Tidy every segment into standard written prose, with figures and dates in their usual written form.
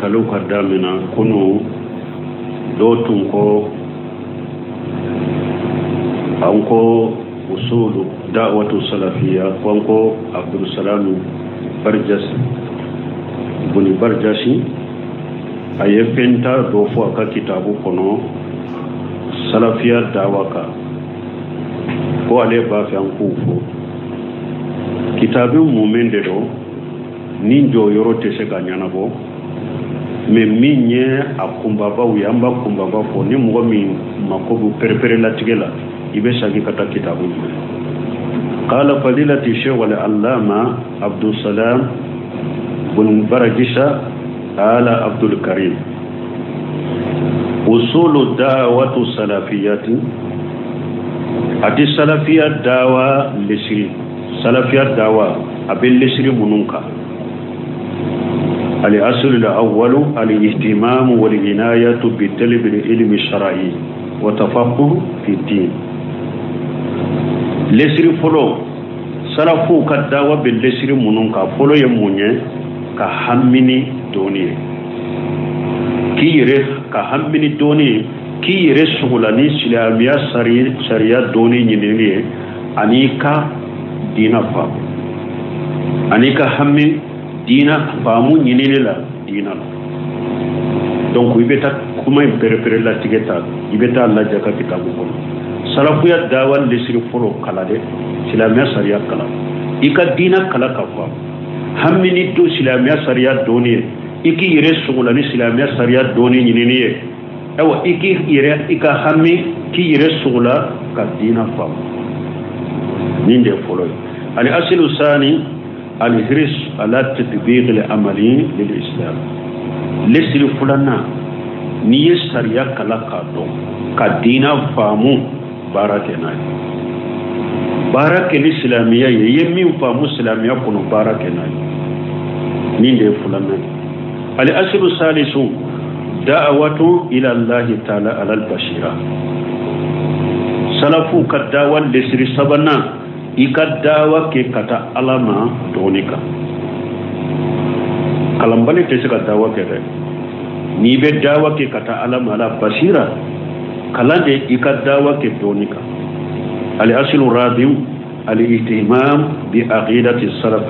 Ɲininkaliw ka damina kunu, dɔw tun ko an ko usulu da'watu salafiya, ko an ko Abdulsalam Barjasi buni Barjasi a ye fɛn ta dɔ fɔ a ka kitabu kɔnɔ salafiya dawa kan, ko ale b'a fɛ an k'o fɔ. Kitabu mun de don ni jɔyɔrɔ tɛ se ka ɲɛnabɔ, mais min ye a kunbabaw ye, an b'a kunbaba fɔ. Ni mɔgɔ min mako bɛ pereperelatigɛ la, i bɛ segin ka taa kitabu ma. Qala fadilati shaykh al-allama Abdulsalam bun Barajisa ala Abdul Karim, usulu da'watu salafiyati, ati salafiya dawa lesiri, salafiya dawa a bɛ lesiri minnu kan. الأصل الأول الاهتمام والعناية بطلب العلم الشرعي وتفقه في الدين. Lesiri fɔlɔ, salafuw ka dawa bɛ lesiri minnu kan, fɔlɔ ye mun ye? Ka hami ni dɔnni ye, k'i yɛrɛ ka hami ni dɔnni ye, k'i yɛrɛ sogola ni silamɛya sariya dɔnni ɲinini ye, ani ka diina faamu, ani ka hami diina faamu ɲinini la diina la. Donc i bɛ taa kuma in perepere latigɛ ta, i bɛ taa lajɛ ka kitabu kɔnɔ. Salafuya dawa lesiri fɔlɔ, kala dɛ, silamɛya sariya kala, i ka diina kala ka faamu, hami ni do silamɛya sariya dɔnni ye, i k'i yɛrɛ sogola ni silamɛya sariya dɔnni ɲinini ye. Ayiwa, i k'i yɛrɛ, i ka hami k'i yɛrɛ sogola ka diina faamu, nin de ye fɔlɔ ye. Al-aslu sani al-hirs ala tatbiq al-amali lil-islam. Lesiri filanan, n'i ye sariya kala k'a dɔn, ka diina faamu, baara kɛ n'a ye, baara kɛ ni silamɛya ye, i ye min faamu silamɛya kɔnɔ, baara kɛ n'a ye, nin de ye filanan ye. Al-aslu salisu da'watu ila Allahi ta'ala ala al-basira. Salafu ka dawa lesiri sabanan, i ka dawa kɛ ka taa Ala ma dɔɔni kan. Kalanbali tɛ se ka dawa kɛ dɛ. N'i bɛ dawa kɛ ka taa Ala ma ala basira, kalan de, i ka dawa kɛ dɔɔni kan. Al-aslu rabi'u al-ihtimam bi aqidati salaf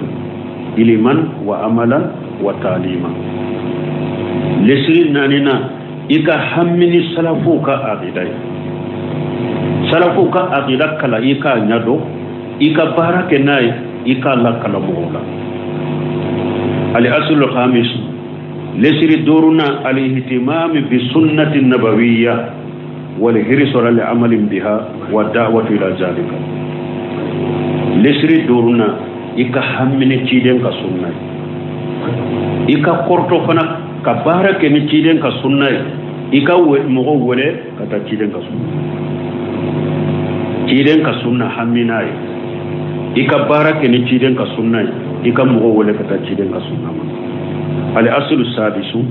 ilman wa amalan wa ta'lima. Lesiri naaninan, i ka hami ni salafuw ka aqida ye, salafuw ka aqida kalan, i k'a ɲɛdɔn, i ka baara kɛ n'a ye, i k'a lakala mɔgɔw la. Al-aslu khamis, lesiri duurunan, al-ihtimam bi sunnati nabawiyya wal hirsu ala al-amali biha wa da'watu ila zalika. Lesiri duurunan, i ka hami ni ciden ka sunna ye, i ka kɔrɔtɔ fana ka baara kɛ ni ciden ka sunna ye, i ka mɔgɔw wele ka taa ciden ka sunna, ciden ka sunna hami n'a ye, i ka baara kɛ ni ciden ka sunna ye, i ka mɔgɔw wele ka taa ciden ka sunna ma. Al-aslu sadisu,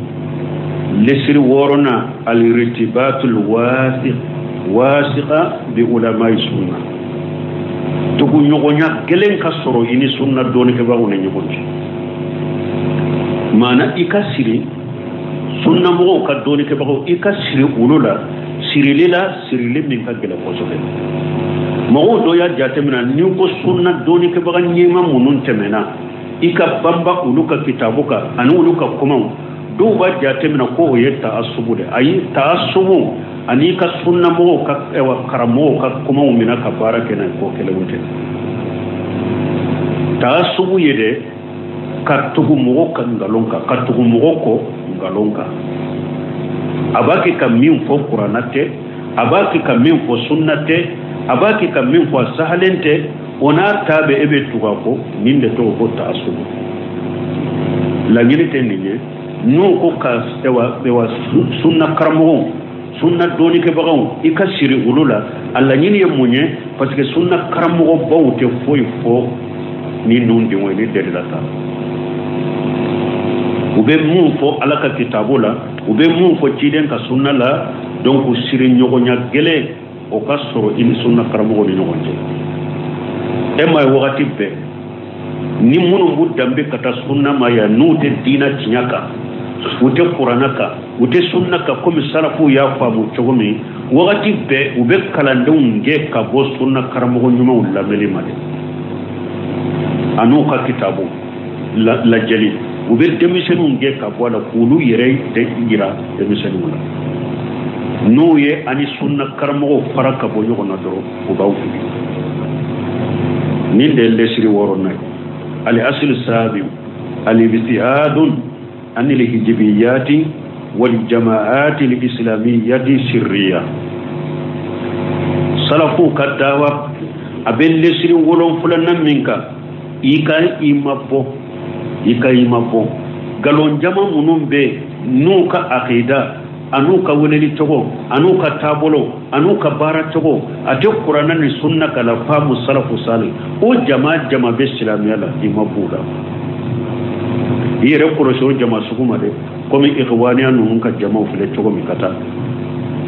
lesiri wɔɔrɔnan, al-irtibatul wasiqa bi ulamai sunna. Tuguɲɔgɔnya gɛlɛn ka sɔrɔ i ni sunna dɔnnikɛbagaw ni ɲɔgɔn cɛ. Maana i ka siri sunnamɔgɔw ka dɔnnikɛbagaw, i ka siri olu la, sirili la, sirili min ka gɛlɛn kosɛbɛ. Mɔgɔw dɔ y'a jateminɛ, n'i ko sunna dɔnnikɛbaga ɲɛma minnu tɛmɛna, i ka banba olu ka kitabu kan ani olu ka kumaw, dɔw b'a jateminɛ ko o ye taasubu de. Ayi, taasubu ani i ka sunnamɔgɔw ka karamɔgɔw ka kumaw minɛ ka baara kɛ n'a ye, ko kelenw tɛ. Taasubu ye de ka tugu mɔgɔ ka nkalon kan, ka tugu mɔgɔ kɔ nkalon kan. A b'a kɛ ka min fɔ kuranna tɛ, a b'a kɛ ka min fɔ sunna tɛ, a b'a kɛ ka min fɔ a sahalen tɛ, o n'a ta bɛ e bɛ tugu a kɔ, nin de tɔgɔ ko taasubu. Laɲini tɛ nin ye. N'o ko ka ɛwa sunna karamɔgɔw, sunna dɔnnikɛbagaw, i ka siri olu la, a laɲini ye mun ye? Parce que sunna karamɔgɔbaw tɛ foyi fɔ ni nun denw ye, ni delila ta. U bɛ mun fɔ Ala ka kitabu la, u bɛ mun fɔ ciden ka sunna la. Donc siri ɲɔgɔnya gɛlɛn o ka sɔrɔ i ni sunna karamɔgɔw ni ɲɔgɔn cɛ. E ma ye wagati bɛɛ ni minnu b'u danbe ka taa sunna ma yan, n'u tɛ diina tiɲɛ kan, U tɛ kuranna kan, u tɛ sunna kan komi salafuw y'a faamu cogo min. Wagati bɛɛ u bɛ kalandenw gɛn ka bɔ sunna karamɔgɔ ɲumanw lamɛnni ma dɛ, an'u ka kitabu lajɛli. U bɛ denmisɛnninw gɛn ka bɔ a la k'olu yɛrɛ yira denmisɛnninw la. N'u ye ani sunna karamɔgɔw fara ka bɔ ɲɔgɔn na dɔrɔn, u b'aw fili. Nin de ye lɛsiri wɔɔrɔnan ye. Al aslu sabi al ibtihadun an al hijbiyati wal jama'ati al islamiyati sirriya. Salafu ka dawa a bɛ lɛsiri wolonfilanan min kan, i ka i ma bɔ, i ka i ma bɔ nkalon jama minnu bɛ n'u ka akida an'u ka weleli cogo an'u ka taabolo an'u ka baara cogo a tɛ kuranna ni sunna ka la faamu salafu sali, o jama jama bɛ silamɛya la, i ma b'u la. I yɛrɛ kɔlɔsi o jama sugu ma dɛ, komi ikhwaniya ninnu ka jamaw filɛ cogo min ka taa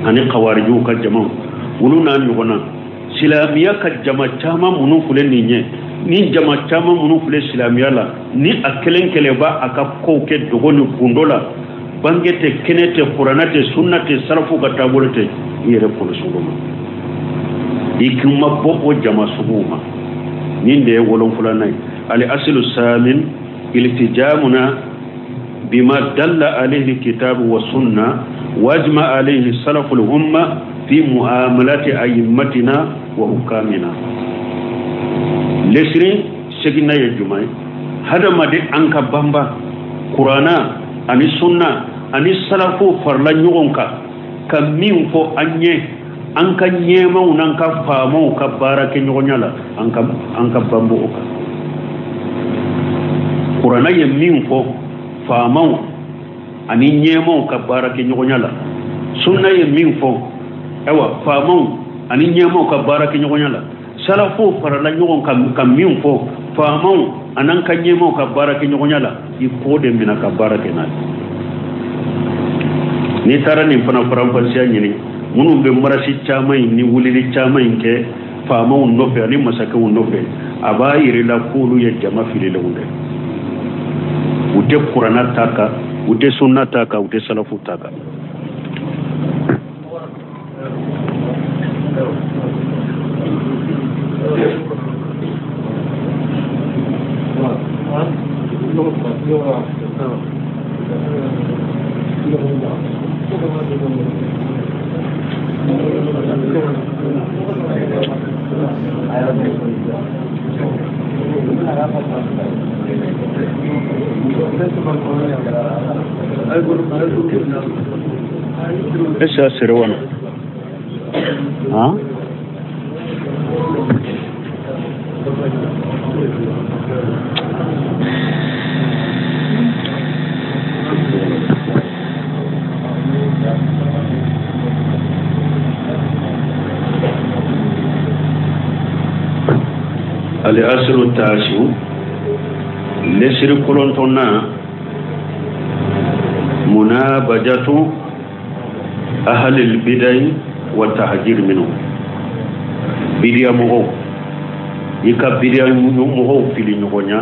ani kawarijiw ka jamaw, olu n'a ɲɔgɔnna. Silamɛya ka jama caman minnu filɛ nin ye, ni jama caman minnu filɛ silamɛya la, ni a kelen kelen b'a a ka kow kɛ dogo ni gundo la, bange tɛ, kɛnɛ tɛ, kuranna tɛ, sunna tɛ, salafu ka taabolo tɛ, i yɛrɛ kɔlɔsi olu ma. I k'i ma bɔ o jama suguw ma. Nin de ye wolonfilanan ye. Al aslu samin iltijamuna bima dalla alayhi kitabu wa sunna wajma alayhi salaful umma fi muamalati a'immatina wa hukamina. Lesirin seginna ye jumɛn ye? Hadamaden an ka banba kuranna ani sunna ani salafu farala ɲɔgɔn kan ka min fɔ an ye, an ka ɲɛmaw n'an ka faamaw ka baara kɛ ɲɔgɔnya la, an ka banbo o kan. Kuranna ye min fɔ faamaw ani ɲɛmaw ka baara kɛ ɲɔgɔnya la, sunna ye min fɔ ayiwa faamaw ani ɲɛmaw ka baara kɛ ɲɔgɔnya la, salafu farala ɲɔgɔn kan ka min fɔ faamaw an'an ka ɲɛmaw ka baara kɛ ɲɔgɔnya la, i k'o de minɛ ka baara kɛ n'a ye. N'i taara nin fana faranfasiya ɲini, minnu bɛ marasi caman in ni wulili caman in kɛ faamaw nɔfɛ ani masakɛw nɔfɛ, a b'a yir'i la k'olu ye jama fililenw de. U tɛ kuranna ta kan, u tɛ sunna ta kan, u tɛ salafu ta kan. Esa serewana. Ha? Al-aslu tasiu lesiri kɔnɔntɔnnan munabajatu ahlil bidai wa tahjir minhu. Bidiya mɔgɔw, i ka bidiya mɔgɔw fili ɲɔgɔn ɲa,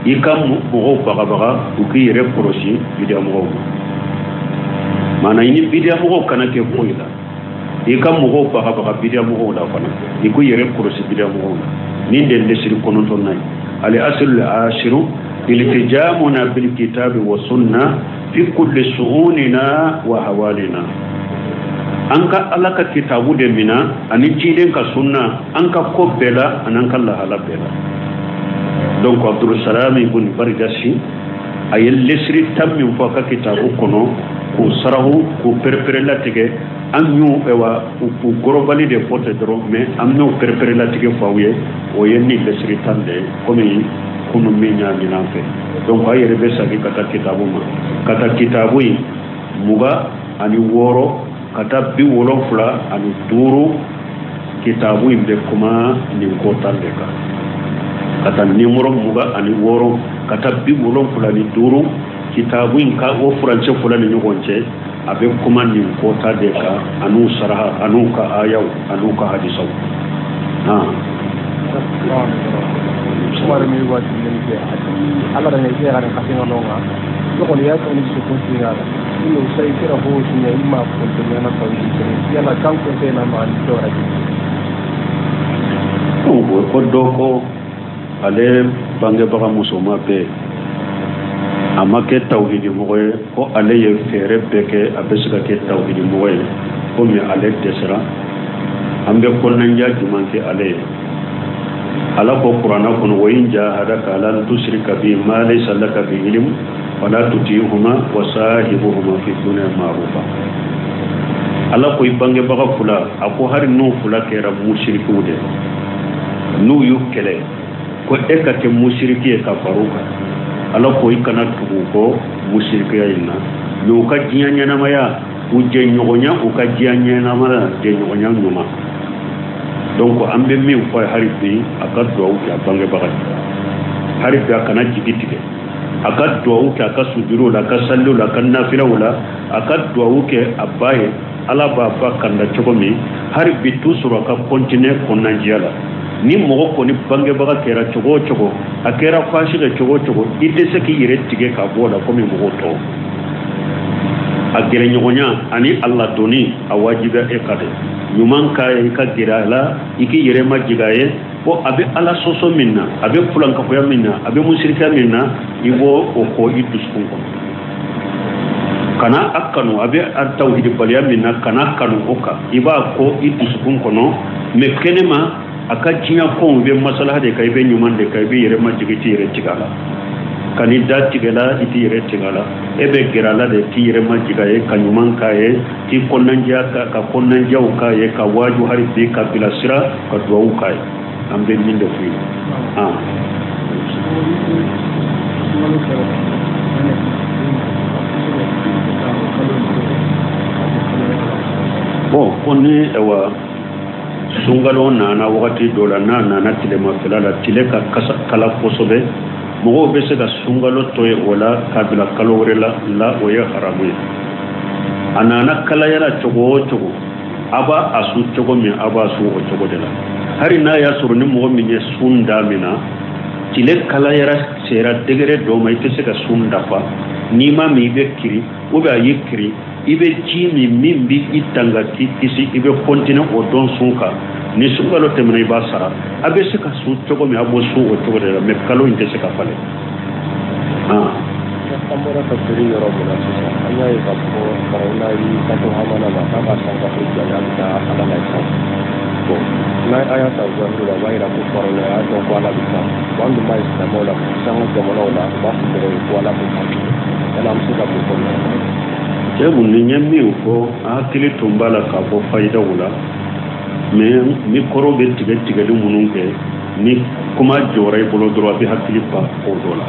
i ka mɔgɔw bagabaga u k'i yɛrɛ kɔlɔsi bidiya mɔgɔw ma. Maana i ni bidiya mɔgɔw kana kɛ foyi la, i ka mɔgɔw bagabaga bidiya mɔgɔw la fana, i k'u yɛrɛ kɔlɔsi bidiya mɔgɔw la. Nin de ye lesiri kɔnɔntɔnnan ye. Al aslu al ashiru iltijamuna bil kitabi wa sunna fi kulli su'unina wa hawalina. An ka Ala ka kitabu de mina ani ciden ka sunna an ka ko bɛɛ la ani an ka lahala bɛɛ la. Donc Abdulsalam ibn Barjasi a ye lesiri tan min fɔ a ka kitabu kɔnɔ k'u sarahu k'u perepere latigɛ, an y'u ɛwa u gorobali de fɔ ten dɔrɔn, mais an y'u perepere latigɛ fɔ aw ye, o ye nin lesiri tan de ye komi kunu min y'a ɲini an fɛ. Donc a yɛrɛ bɛ segin ka taa kitabu ma, ka taa kitabu in 26 ka taa 75, kitabu in bɛ kuma nin ko tan de kan. Ka taa nimoro 26 ka taa 75, kitabu in ka o furancɛ fila ni ɲɔgɔn cɛ, a bɛ kuma nin ko ta de kan an'u saraha an'u ka ayaw an'u ka hadisaw. Ala da ne sai ka kasin wannan. Kɔni y'a sɔrɔ ni dusukun sera la ino sai kira ho shi ne ima kun na tawhidi yala kan ko sai na ma ni dɔwɛrɛ. Ko dɔ ko ale bangebaga musoman bɛɛ a ma kɛ tawhidi mɔgɔ ye, ko ale ye fɛɛrɛ bɛɛ kɛ a bɛ se ka kɛ tawhidi mɔgɔ ye, komi ale dɛsɛra. An bɛ kɔnɔnanja jumɛn kɛ ale ye? Ala ko kuranna kɔnɔ: wa in jahadaka ala an tushrika bi ma laysa laka bi ilm fala tutihuma wa sahibuhuma fi dunya ma'rufa. Ala ko i bangebaga fila, a ko hari n'u fila kɛra musirikiw de, n'u y'u kɛlɛ ko e ka kɛ musiriki ye ka far'u kan, Ala ko i kana tugu kɔ musirikiya in na. Mais u ka diɲɛ ɲɛnamaya, u jɛɲɔgɔnya, u ka diɲɛ ɲɛnamaya jɛɲɔgɔnya ɲuman. Donc an bɛ min fɔ a ye hari bi, a ka duwawu kɛ a bangebaga ye. Hari bi a kana jigi tigɛ, a ka duwawu kɛ a ka sujuruw la, a ka saliw la, a ka nafilaw la, a ka duwawu kɛ a ba ye. Ala b'a ba kanda cogo min, hari bi tout sɔrɔ a ka continuer kɔnɔnajɛya la. Ni mɔgɔ kɔni bangebaga kɛra cogo o cogo, a kɛra fasike cogo o cogo, i tɛ se k'i yɛrɛ tigɛ ka bɔ o la komi mɔgɔw tɔw. A gɛrɛɲɔgɔnya ani a ladonni a wajibiya e ka dɛ. Ɲuman k'a ye, i ka gɛrɛ a la, i k'i yɛrɛ majigin a ye. Ko a bɛ Ala sɔsɔ min na, a bɛ fulankafoya min na, a bɛ musirikiya min na, i b'o o kɔ i dusukun kɔnɔ. Kana a kanu a bɛ a tawhidibaliya min na, kana kanu o kan, i b'a kɔ i dusukun kɔnɔ. Mais kɛnɛma a ka diɲɛ kow, i bɛ masalaha de kan, i bɛ ɲuman de kan, i bɛ yɛrɛ majigin, i t'i yɛrɛ tigɛ a la. Kan'i da tigɛ la, i t'i yɛrɛ tigɛ a la. E bɛ gɛrɛ a la de k'i yɛrɛ majigin a ye, ka ɲuman k'a ye, k'i kɔnɔnajɛya ka kɔnɔnajɛw k'a ye, ka waaju hali bi, ka bilasira, ka duwawu k'a ye. An bɛ min de f'u ye. Bon, ko ni awa sunkalo nana wagati dɔ la, n'a nana tilemafɛla la, tile ka kala kosɛbɛ, mɔgɔw bɛ se ka sunkalo to ye o la k'a bila kalo wɛrɛ la, o ye haramu ye. A nana kalayara cogo o cogo, a b'a a su cogo min, a b'a su o cogo de la. Hali n'a y'a sɔrɔ ni mɔgɔ min ye sun daminɛ, tile kalayara sera degré dɔ ma, i tɛ se ka sun dafa. N'i ma min, i bɛ kiri, ou bien a y'i kiri, i bɛ ji min min bɛ i tanga k'i kisi, i bɛ continuer o dɔn sun kan. Ni sunkalo tɛmɛna, i b'a sara. A bɛ se ka sun cogo min, a b'o sun o cogo de la, mais kalo in tɛ se ka falen. An bɔra tafsiri yɔrɔ min na sisan, an y'a ye k'a fɔ Farawuna y'i kanto Hamana ma k'a ka san ka jɔ a bɛ taa Ala la san. Bon, n'a an y'a ta zahiru la, o b'a yira ko Farawuna y'a dɔn ko Ala bɛ san. Bon, an dun b'a ye silamɛw la, san ka jamanaw la, u b'a fɔ mɔgɔw ye ko Ala bɛ san. Yala an bɛ se ka mun fɔ nin na? Cɛ, nin ye min fɔ, an hakili tun b'a la k'a fɔ fayidaw la, mais ni kɔrɔ bɛ tigɛ tigɛli minnu kɛ, ni kuma jɔra i bolo dɔrɔn, a bɛ hakili pan ko dɔ la.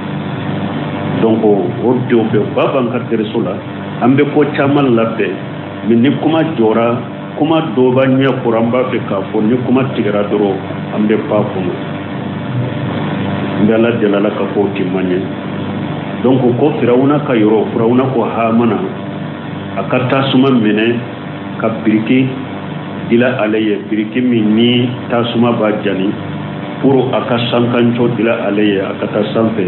Donc o denw bɛ ba b'an ka teriso la, an bɛ ko caman labɛn, mais ni kuma jɔra, kuma dɔ b'a ɲɛ kɔrɔ, an b'a fɛ k'a fɔ, ni kuma tigɛra dɔrɔn, an bɛ pan kɔnɔ. N bɛ Ala deli, Ala ka kow ti man ɲɛ. Donc ko Firawuna ka yɔrɔ, Firawuna ko Hamana a ka tasuma minɛ ka biriki dila ale ye, biriki min ni tasuma b'a jani, pour a ka sankanco dila ale ye, a ka taa sanfɛ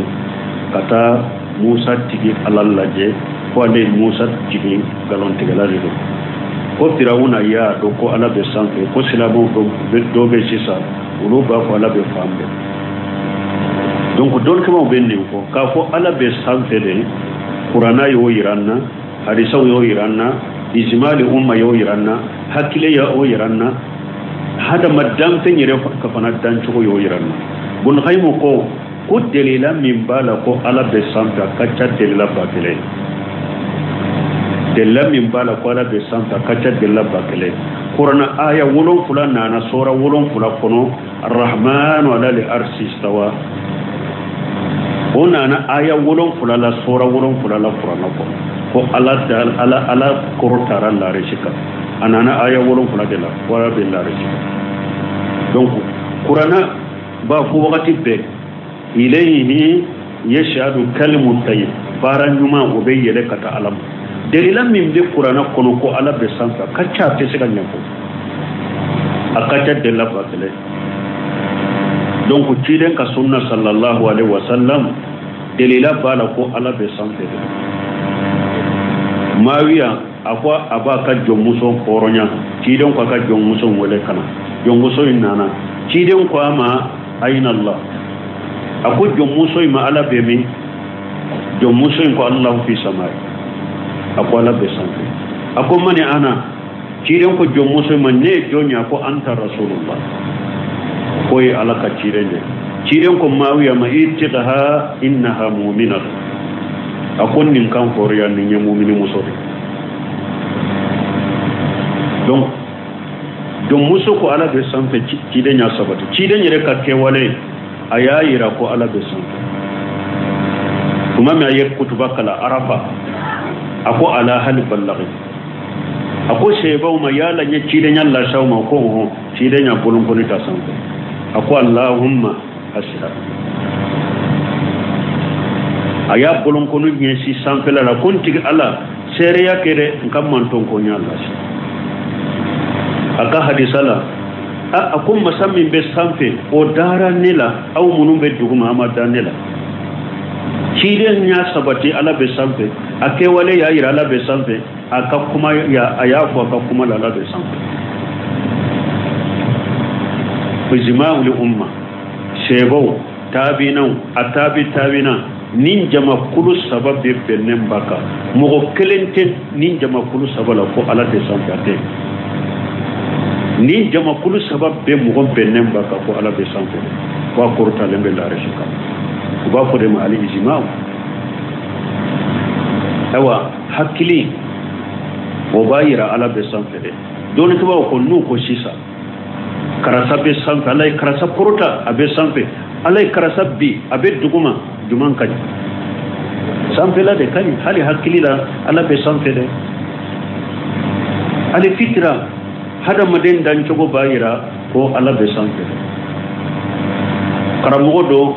ka taa Musa tigi Ala lajɛ, ko ale ye Musa jigin nkalontigɛla de don. Ko Firawuna y'a dɔn ko Ala bɛ sanfɛ, ko silamɛw dɔ bɛ sisan, olu b'a fɔ Ala bɛ fan bɛɛ. Donc dɔnnikɛbaaw bɛ nin fɔ k'a fɔ Ala bɛ sanfɛ de. Kuranna y'o yira an na, hadisaw y'o yira an na, ijimali umma y'o yira an na, hakili y'o yira an na, hadama danfɛn yɛrɛ ka fana dancogo y'o yira an na. Bun Qayyim ko delila min b'a la ko Ala bɛ sanfɛ, a ka ca delila 1000. Delila min b'a la ko Ala bɛ sanfɛ, a ka ca delila 1000. Kuranna aya 7 nana sura 7 kɔnɔ, arrahmanu ala li arsi istawa, o nana aya 7 la sura 7 la kuranna kɔnɔ, ko Ala Ala Ala kɔrɔtara larisi kan. A nana aya 7 de la ko Ala bɛ larisi kan. Donc kuranna b'a fɔ wagati bɛɛ: ilayhi yashhadu kalimu tayyib, baara ɲuman o bɛ yɛlɛ ka taa Ala ma. Delila min bɛ kuranna kɔnɔ ko Ala bɛ sanfɛ, a ka ca, a tɛ se ka ɲɛfɔ, a ka ca delila 1000. Donc ciden ka sunna sallallahu alaihi wa sallam, delila b'a la ko Ala bɛ sanfɛ de. Mawiya a ko a b'a ka jɔnmuso hɔrɔnya, ciden ko a ka jɔnmuso wele ka na. Jɔnmuso in nana, ciden ko a ma ayina Allah, a ko jɔnmuso in ma ala bɛ min? Jɔnmuso in ko Allahu fi samai, a ko ala bɛ sanfɛ. A ko mani ana? Ciden ko jɔnmuso in ma ne ye jɔn ye? A ko anta rasulullah, ko ye ala ka ciden ye. Ciden ko Mawiya ma itiqaha innaha mu'minatu, a ko nin kan hɔrɔnya nin ye mumini muso de. Donc jɔnmuso ko ala bɛ sanfɛ, ciden y'a sabati. Ciden yɛrɛ ka kɛwale a y'a yira ko ala bɛ sanfɛ. Tuma min a ye kutuba kalan Arafa, a ko ala hali ballaghi, a ko sebaw ma yala n ye cidenya lase aw ma? Ko hɔn. Ciden y'a bolonkɔni ta sanfɛ, a ko Allahumma ashhad, a y'a bolonkɔni ɲɛsin sanfɛla la ko n tigi ala seereya kɛ dɛ, n ka manton ko n y'a lase. A ka hadisa la a ko masa min bɛ sanfɛ o dara ne la, aw minnu bɛ duguma a ma da ne la. Ciden y'a sabati ala bɛ sanfɛ, a kɛwale y'a yira ala bɛ sanfɛ, a ka kuma a y'a fɔ a ka kuma la ala bɛ sanfɛ. Ijma'ul umma, sebaw, taabinaw, a taabi taabina, nin jamakulu saba bɛ bɛnnen ba kan, mɔgɔ kelen tɛ nin jamakulu saba la ko ala tɛ sanfɛ, a tɛ. Nin jamakulu saba bɛ mɔgɔ bɛnnen ba kan ko ala bɛ sanfɛ, ko a kɔrɔtalen bɛ laarisi kan. U b'a fɔ de ma ali ijma'u. Ayiwa hakili o b'a yira ala bɛ sanfɛ dɛ. Dɔnnikɛbaaw ko n'u ko sisan karisa bɛ sanfɛ, ala ye karisa kɔrɔta a bɛ sanfɛ, ala ye karisa bi a bɛ duguma, juman ka ɲi, sanfɛla de ka ɲi. Hali hakili la ala bɛ sanfɛ dɛ. Hali fitira hadamaden dancogo b'a yira ko ala bɛ sanfɛ. Karamɔgɔ dɔ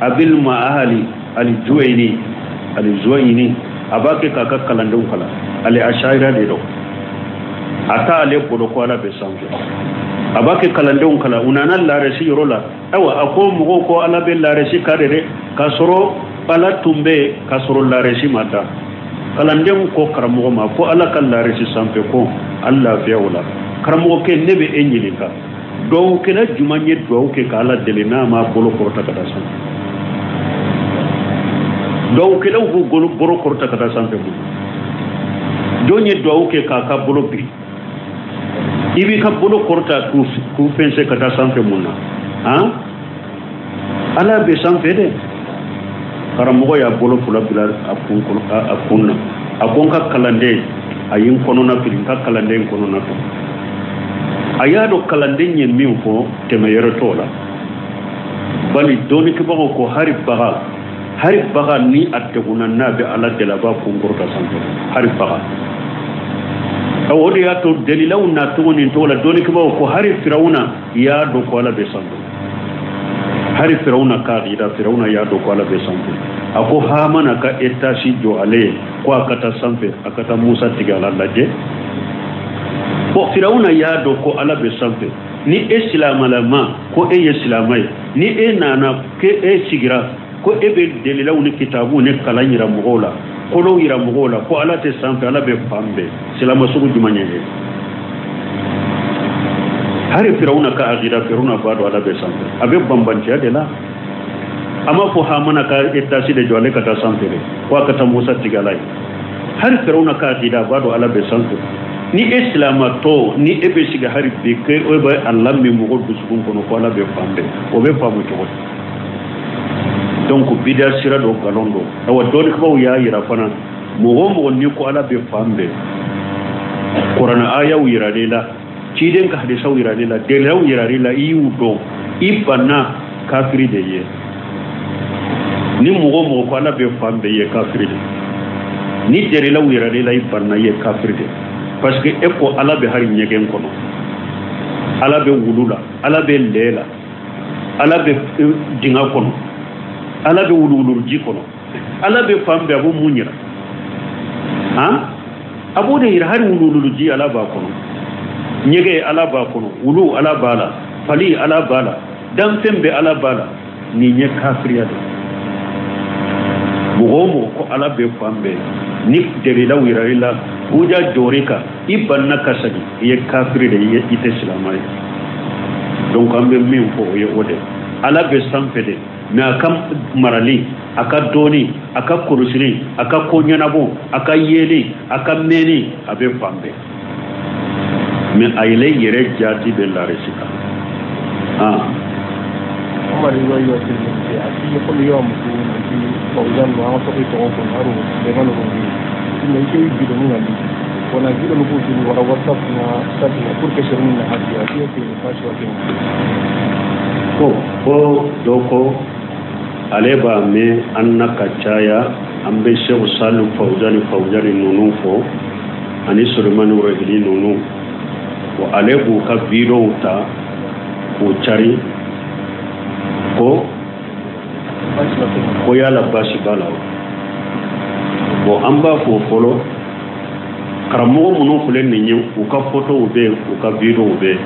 Abil Maali Alijuwayini, Alijuwayini a b'a kɛ k'a ka kalandenw kalan, ale asayira de don, a t'ale bolo ko ala bɛ sanfɛ. A b'a kɛ kalandenw kalan, u nana laarisi yɔrɔ la. Ayiwa a ko mɔgɔw ko ala bɛ laarisi kan de dɛ, k'a sɔrɔ ala tun bɛ yen k'a sɔrɔ laarisi ma da. Kalandenw ko karamɔgɔ ma ko ala ka laarisi sanfɛ ko an lafiya o la. Karamɔgɔkɛ ne bɛ e ɲininka, duwawukɛla jumɛn ye duwawu kɛ k'ala deli n'a m'a bolo kɔrɔta ka taa sanfɛ? Duwawukɛlaw b'u bolo kɔrɔta ka taa sanfɛ mun? Jɔn ye duwawu kɛ k'a ka bolo biri? I b'i ka bolo kɔrɔta k'u fɛnsɛ ka taa sanfɛ mun na? Han, ala bɛ sanfɛ dɛ. Karamɔgɔ y'a bolo fila bila a kun na, a ko n ka kalanden a ye n kɔnɔna fili, n ka kalanden kɔnɔna fili. A y'a dɔn kalanden ye min fɔ tɛmɛ yɛrɛ t'o la. Bali dɔnnikɛbagaw ko hali bagan ni a degunna n'a bɛ ala deli a b'a kun kɔrɔta sanfɛ, hali bagan. O de y'a to dalilaw nacogo nin cogo la, dɔnnikɛbagaw ko hali Firawuna y'a dɔn ko ala bɛ sanfɛ. Hali Firawuna k'a yira, Firawuna y'a dɔn ko ala bɛ sanfɛ. A ko Hamana ka etasi jɔ ale ye ko a ka taa sanfɛ, a ka taa Musa tigɛ ala lajɛ. Bon Firawuna y'a dɔn ko ala bɛ sanfɛ. Ni e silamalama ko e ye silama ye, ni e nana ke e sigira ko e bɛ dalilaw ni kitabuw ni kalan yira mɔgɔw la, kolow yira mɔgɔw la ko ala tɛ sanfɛ, ala bɛ fan bɛɛ, silama sugu jumɛn ye? Hali Firawuna ka akida, Firawuna b'a dɔn ala bɛ sanfɛ, a bɛ banbanciya de la. A m'a fɔ Hamana ka etasi de jɔ ale ka taa sanfɛ dɛ, ko a ka taa Musa tigɛ ala ye. Hali Firawuna ka akida, a b'a dɔn ala bɛ sanfɛ. Ni e silamatɔ ni e bɛ sigi hali bi ke e bɛ a lamin mɔgɔ dusukun kɔnɔ ko ala bɛ fan bɛɛ, o bɛ faamu cogo di? Donc bida sira dɔ nkalon don. Ayiwa dɔnnikɛbaaw y'a yira fana, mɔgɔ o mɔgɔ n'i ko ala bɛ fan bɛɛ, kuranɛ ayaw yiral'i la, ciden ka hadisaw yiral'i la, dalilaw yiral'i la, i y'u dɔn, i banna, kafiri de ye. Ni mɔgɔ o mɔgɔ ko ala bɛ fan bɛɛ, ye kafiri de. Ni dalilaw yiral'i la, i banna, i ye kafiri de. Parce que e ko ala bɛ hali ɲɛgɛn kɔnɔ, ala bɛ wulu la, ala bɛ lɛ la, ala bɛ dingɛ kɔnɔ, ala bɛ wuluwuluji kɔnɔ, ala bɛ fan bɛɛ, a b'o mun yira? Han, a b'o de yira. Hali wuluwuluji ala b'a kɔnɔ, ɲɛgɛn ala b'a kɔnɔ, wulu ala b'a la, fali ala b'a la, danfɛn bɛɛ ala b'a la. Nin ye kafiriya de. Mɔgɔ o mɔgɔ ko ala bɛ fan bɛɛ, Ni dalilaw yira i la huja jɔr'i kan, i banna ka segin, i ye kafiri de ye, i tɛ silamɛ ye. Donc an bɛ min fɔ o ye o de, Ala bɛ sanfɛ de, mais a ka marali, a ka dɔɔni, a ka kɔlɔsili, a ka ko ɲɛnabɔ, a ka yeli, a ka mɛnni, a bɛ fan bɛɛ. Mais a yɛrɛ yɛrɛ jaati bɛ larisi kan. Umar yo yo te a ti ko yo mu ti Fawzan no an to ko ko aro de ngalo ko ni me ke video ni ngandi wona video no ko ti wara WhatsApp na chat na pour que sermi na hadi a ti ke fashi wa ke ko dɔ ko ale b'a mɛn an na ka caya, an bɛ Seku Salu Fawzani Fawzani ninnu fɔ ani Sulemani Wurahili ninnu, wa ale b'u ka videow ta k'u cari, ko ko yala baasi b'a la wa? Bon, an b'a fɔ fɔlɔ, karamɔgɔ minnu filɛ nin ye, u ka photow bɛ yen, u ka videow bɛ yen.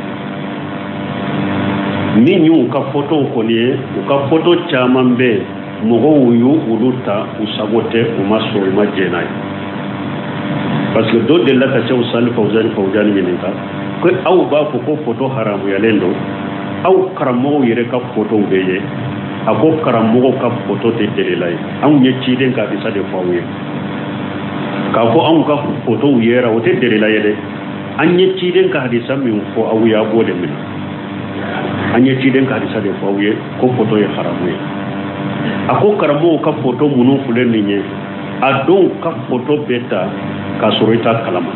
Min y'u ka photow kɔni ye, u ka photo caman bɛ yen, mɔgɔw y'u olu ta, u sago tɛ, u ma sɔn, u ma jɛn n'a ye. Parce que dɔ delila ka Seku Sali Fawzani Fawzani ɲininka ko aw b'a fɔ ko photo haramuyalen don, aw karamɔgɔw yɛrɛ ka photow bɛ ye. A ko karamɔgɔw ka photo tɛ delila ye, anw ye ciden ka hadisa de fɔ aw ye. K'a fɔ anw ka photow yera, o tɛ delila ye dɛ. An ye ciden ka hadisa min fɔ aw ye, a b'o de minɛ. An ye ciden ka hadisa de fɔ aw ye ko photo ye haramu ye. A ko karamɔgɔw ka photo minnu filɛ nin ye, a dɔw ka photo bɛ ta k'a sɔrɔ i t'a kalama,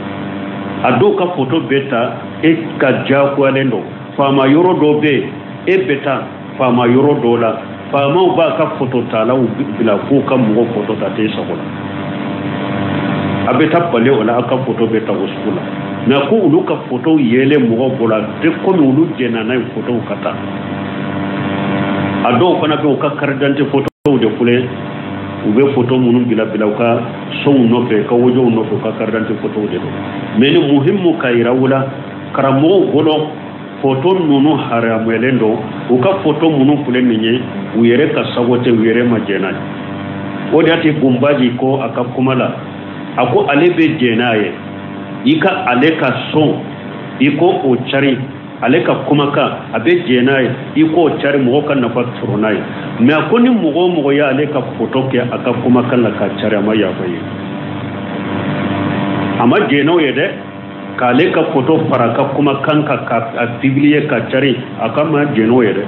a dɔw ka photo bɛ ta e ka diyagoyalen don. Faama yɔrɔ dɔ bɛ yen, e bɛ taa faama yɔrɔ dɔ la, faamaw b'a ka photo talaw bila k'u ka mɔgɔ photo ta t'e sago la, a bɛ taa bali o la, aw ka photo bɛ ta o sugu la. Mais ko olu ka photo yelen mɔgɔw bolo, a tɛ komi olu jɛnna n'a ye photo ka ta. A dɔw fana bɛ u ka carte d'identité photo de filɛ, u bɛ photo minnu bila bila u ka sow nɔfɛ, ka wojow nɔfɛ, u ka carte d'identité photo de don. Mais ni muhimu ka yira u la, karamɔgɔw bolo photo ninnu haramuyalen don, u ka photo minnu filɛ nin ye, u yɛrɛ ka sago tɛ, u yɛrɛ ma jɛn n'a ye. O de y'a to Bunbaji ko a ka kuma la, a ko ale bɛ jɛn n'a ye, i ka ale ka sɔn i ko o cari, ale ka kumakan a bɛ jɛn n'a ye, i k'o cari, mɔgɔw ka nafa sɔrɔ n'a ye. Mais a ko ni mɔgɔ o mɔgɔ y'ale ka photo kɛ a ka kumakan la k'a cari, a ma yafa ye, a ma jɛn n'o ye dɛ. K'ale ka photo fara a ka kumakan kan k'a publier ka cari, a ka ma jɛn n'o ye dɛ.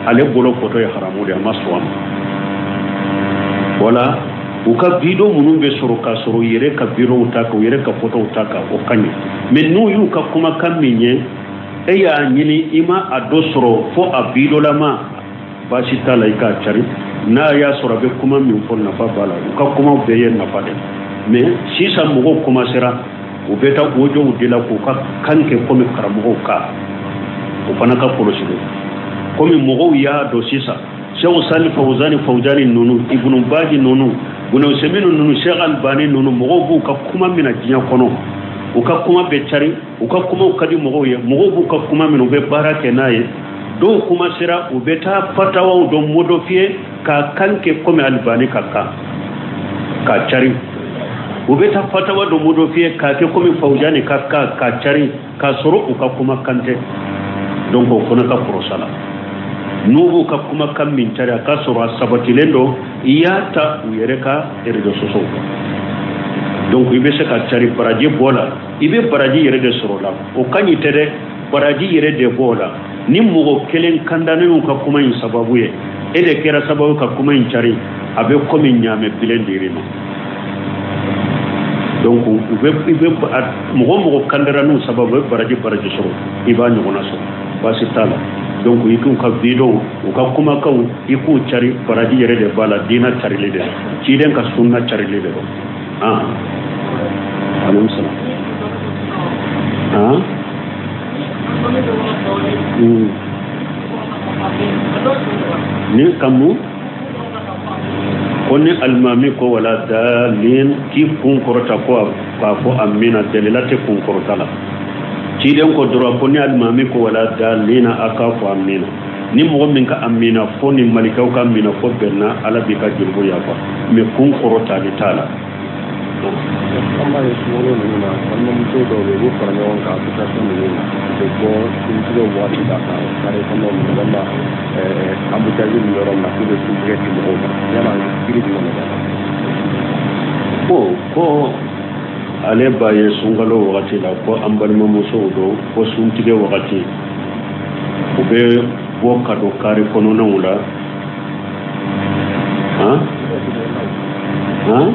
Ale bolo photo ye haramu de, a ma sɔn a ma. Wala u ka video minnu bɛ sɔrɔ k'a sɔrɔ u yɛrɛ ka videow ta kan, u yɛrɛ ka photow ta kan, o ka ɲi. Mais n'u y'u ka kumakan min ye, e y'a ɲini i ma a dɔ sɔrɔ fo a videolama, baasi t'a la, i k'a cari. N'a y'a sɔrɔ a bɛ kuma min fɔ, nafa b'a la, u ka kumaw bɛɛ ye nafa de. Mais sisan mɔgɔw commencera, u bɛ taa wojow de la k'u ka kan kɛ komi karamɔgɔw ka, o fana ka kɔlɔsi dɛ. Komi mɔgɔw y'a dɔn sisan, Seku Sali Fawzani Fawzani ninnu, Ibunu Baji ninnu, Bunu Seminu ninnu, Sheikh Albani ninnu, mɔgɔw b'u ka kuma minɛ diɲɛ kɔnɔ, u ka kuma bɛ cari, u ka kumaw ka di mɔgɔw ye, mɔgɔw b'u ka kuma minɛ, u bɛ baara kɛ n'a ye. Dɔw kuma sera, u bɛ taa fatawaw dɔ modifier k'a kan kɛ komi Albani ka kan k'a cari, u bɛ taa fatawa dɔ modifier k'a kɛ komi Fawzani ka kan k'a cari, k'a sɔrɔ u ka kuma kan tɛ. Donc o fana ka kɔrɔsa la, n'u b'u ka kumakan min cari, a ka sɔrɔ a sabatilen don, i y'a ta u yɛrɛ ka réseaux sociaux kan. Donc i bɛ se ka cari, baraji b'o la, i bɛ baraji yɛrɛ de sɔrɔ o la, o ka ɲi tɛ dɛ, baraji yɛrɛ de b'o la. Ni mɔgɔ kelen kandalen y'u ka kuma in sababu ye, e de kɛra sababu ka kuma in cari, a bɛ komi ɲaamɛ bilen dir'i ma. Donc u bɛ i bɛ mɔgɔ o mɔgɔ kandara n'u sababu ye, baraji baraji sɔrɔ, i b'a ɲɔgɔnna sɔrɔ, baasi t'a la. Donc i k'u ka video, u ka kumakanw, i k'u cari, baraji yɛrɛ de b'a la, diinɛ carili de don, ciden ka sunna carili de don. Aleykum salam. Ni kamu ko ni alimami ko wala dalin k'i kun kɔrɔta ko k'a fɔ amina, dalila tɛ kun kɔrɔta la. Ciden ko dɔrɔn ko ni alimami ko wala dalina, a k'a fɔ amina. Ni mɔgɔ min ka amina fo ni malikaw ka amina fo bɛnna, Ala b'i ka jurumu yafa. Mais kun kɔrɔtali t'a la. An b'a ye sunkalo ninnu na, balimamuso dɔw bɛ yen, u b'u fara ɲɔgɔn kan association ninnu na, u bɛ bɔ suntigɛ waati la ka carré kɔnɔ minɛ walima embouteillage bɛ yɔrɔ min na k'u bɛ suntigɛ di mɔgɔw ma. Yala kiiri jumɛn de b'a la? Bon, ko ale b'a ye sunkalo wagati la ko an balimamusow don, ko suntigɛ wagati u bɛ bɔ ka don carré kɔnɔnaw la, han han,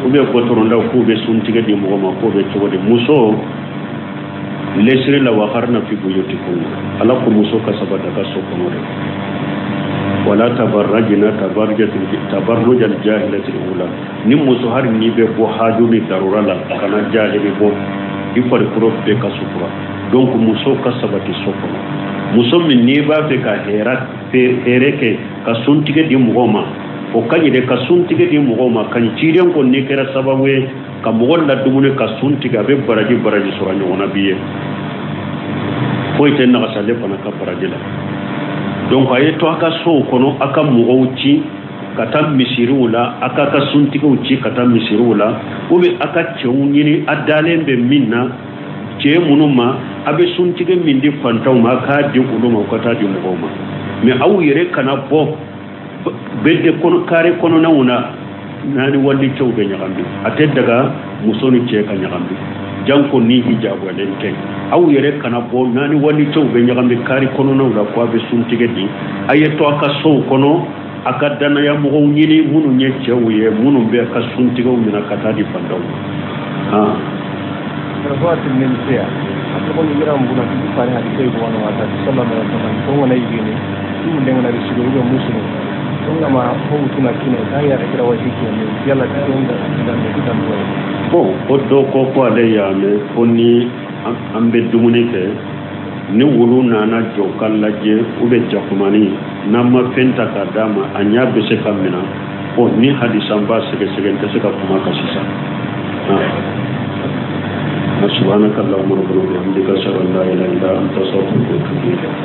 ou bien gɔtɔrɔndaw, k'u bɛ suntigɛ di mɔgɔ ma, k'o bɛ cogo di? Muso lesiri la, waqarna fi buyutikunna, Ala ko muso ka sabati a ka so kɔnɔ de. Wala tabarrajna tabarruj al-jahilati al-ula. Ni muso, hali n'i bɛ bɔ haju ni darura la, kana jahili bɔ, i farikolo bɛɛ ka sutura. Donc muso ka sabati so kɔnɔ. Muso min n'i b'a fɛ ka hɛrɛ kɛ ka suntigɛ di mɔgɔ ma, o ka ɲi dɛ. Ka suntigɛ di mɔgɔw ma ka ɲi. Ciden ko n'i kɛra sababu ye ka mɔgɔ ladumuni ka sun tigɛ, a bɛ baraji sɔrɔ a ɲɔgɔnna b'i ye. Foyi tɛ nagasale fana ka baraji la. Donc a ye to a ka sow kɔnɔ, a ka mɔgɔw ci ka taa misiriw la, a ka suntigiw ci ka taa misiriw la, ou bien a ka cɛw ɲini a dalen bɛ min na, cɛ minnu ma a bɛ suntigɛ min di fantanw ma, a k'a di olu ma, u ka taa di mɔgɔw ma. Mais aw yɛrɛ kana bɔ bɛɛ kɔnɔ carré kɔnɔnaw na n'a ni wali cɛw bɛ ɲagami. A tɛ daga muso ni cɛ ka ɲagami, janko ni hijabuyalen tɛ. Aw yɛrɛ kana bɔ n'a ni wali cɛw bɛ ɲagami carré kɔnɔnaw la ko a bɛ suntigɛ di. A ye to a ka sow kɔnɔ, a ka danaya mɔgɔw ɲini minnu ye cɛw ye, minnu bɛ ka suntigɛw minɛ ka taa di fantanw ma. Bon, ko dɔ ko ale y'a mɛn ko ni an bɛ dumuni kɛ, ni wulu nana jɔ ka lajɛ u bɛ jakumani, n'an ma fɛn ta k'a d'a ma, a ɲɛ bɛ se ka minɛ. Bon, ni hadisa n b'a sɛgɛsɛgɛ, n tɛ se ka kuma kan sisan. Subhanaka Allahumma rabbana wa bihamdika, ashhadu an la ilaha illa anta, astaghfiruka wa atubu ilayk.